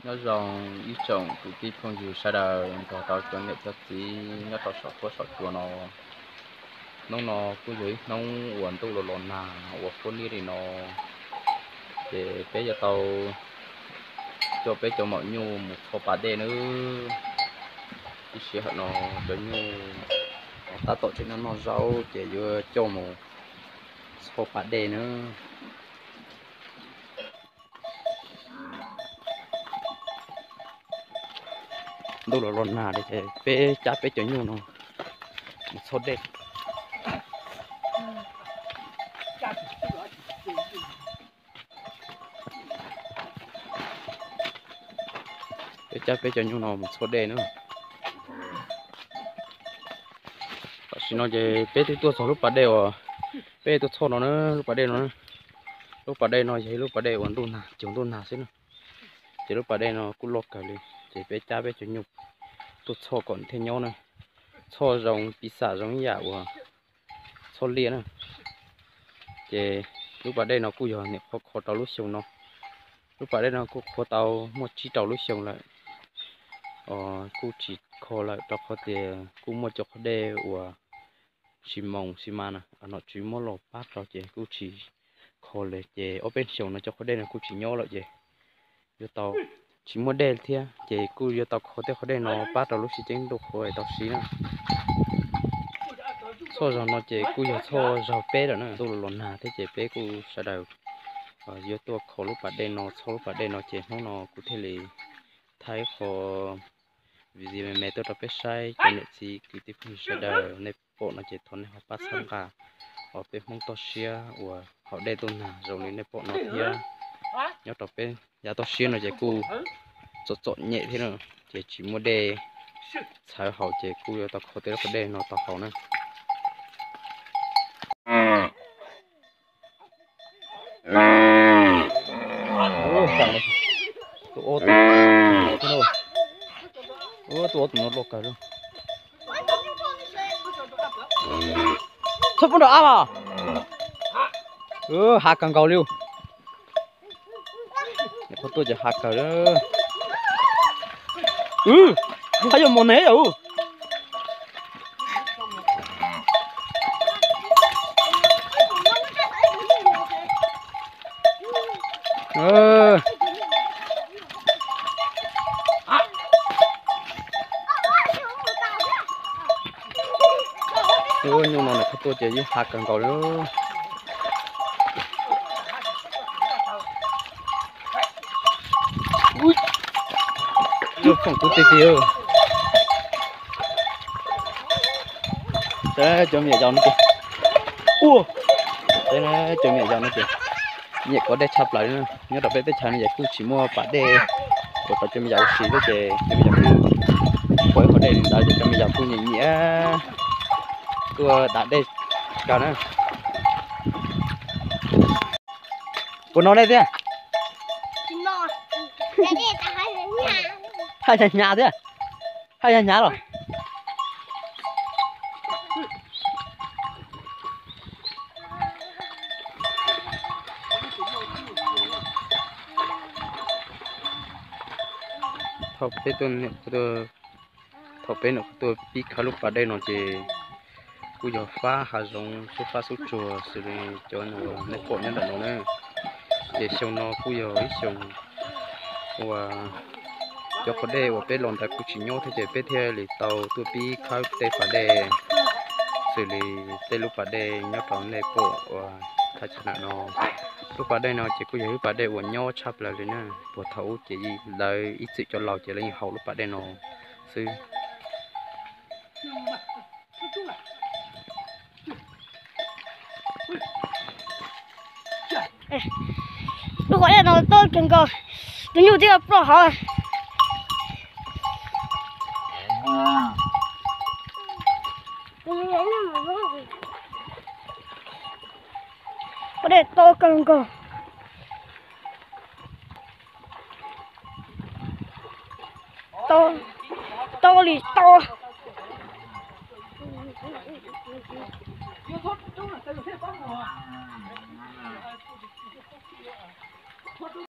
Nyob zoo ib tsoom kwv tij phooj ywg sawv daws nrog rau cov niam cov txiv nyob rau saum huab saum cua no. Hnub no kuj yog ib hnub uas ntuj los los nag uas huab liab li no, ces peb yuav tau coj peb cov maum nyuj mus txhoj pas dej nawb. Ib sij hawm no cov nyuj tab tom tseem noj noj zaub ces yuav coj mus txhoj pas dej nawb. Ntuj los los nag li ces peb cab peb cov nyuj no mus txhoj dej. Peb cab peb cov nyuj no mus txhoj dej na. Tam sim no ces peb twb tuaj txog lub pas dej uas peb tuaj txhoj no na, lub pas dej no. Lub pas dej no yog ib lub pas dej uas ntuj nag, cuag ntuj nag xwb na. Ces lub pas dej no kuj loj kawg li, ces peb cab peb cov nyuj tuaj txhoj kom nws thiaj nyob na. Txhoj zoo piv xam zoo ib yam uas txhoj liaj na. Ces lub pas dej no kuj yog nyuam qhuav kho rau lub xyoo no. Lub pas dej no kuj kho tau muaj tsib rau lub xyoo lawm, kuj tsis kho lawm rau qhov tias kuj muaj cov qhov dej uas xi moos xi mas na, nom tswv muab los pab rau ces kuj tsis kho li. Ces ob peb xyoos no cov qhov dej no kuj tsis nyob lawm ces yuav tau tsis muaj dej thiab ces kuj yuav tau kho tej qhov dej no pab rau lub sib ceeb ntuj qhuav es tau siv na. Txhoj zaug no ces kuj yog txhoj zaug peb lawm na, ntuj los los nag thiab ces peb kuj sawv daws yuav tuaj kho lub pas dej no, txhoj lub pas dej no ces hnub no kuv thiaj li thaij qho video me me tuaj rau peb saib cov niam txiv kwv tij phooj ywg sawv daws nej pom no ces thov nej ho pab txhawb nqa peb Hmoob toj siab uas haus dej ntuj nag zoo li nej pom no thiab. Nyob rau peb yav toj siab no ces kuj txom txom nyem thiab na, ces tsis muaj dej txhawv haus ces kuj yuav tau kho tej lub qhov dej no tau haus na. Tus ob tus no loj kawg li. Txhob pub nrog ab mas. Hav kawg nkaus li. Qhov tuaj ces hav kawg li. Ab yuav mos nev yom. Nyuj no nws qhov tuaj ces yeej hav kawg nkaus li. Nyuj phoom kub tiag tiag. Cov me nyuam yaus no ces, ua, cov me nyuam yaus no ces nyiam kov dej tshaj plaws li na. Nyob rau peb teb chaws no ces kuj tsis muaj pas dej uas rau cov me nyuam yaus ua si thiab ces cov me nyuam yaus kuj pom ib qho dej li ntawd ces cov me nyuam yaus kuj nyiam nyiam tuaj da dej kawg na. Puas no dej thiab? Haj yam hnyav thiab. Haj yam hnyav los. Thaum peb, thaum peb nyuam qhuav tuaj pib khawb lub pas dej no ces kuj yog fab hav zoov xub fab xub tsuag xws li cov uas nej pom nyob ntawm no na. Ces xyoo no kuj yog ib xyoo uas cov qhov dej uas peb los ntawd kuj tsis nyob thiab ces peb thiaj li tau tuaj pib khawb tej pas dej xws li tej lub pas dej nyob rau nej pom uas thaj chaw ntawm no. Lub pas dej no ces kuj yog lub pas dej uas nyob tshaj plaws li na, puag thaum ub ces lawv ib txwm cov laus ces lawv yeej haus lub pas dej no xwb. Lub qhov dej no tob kawg nkaus, tus nyuj twb ploj hauv. Qhov dej tob kawg nkaus. Tob, tob li tob.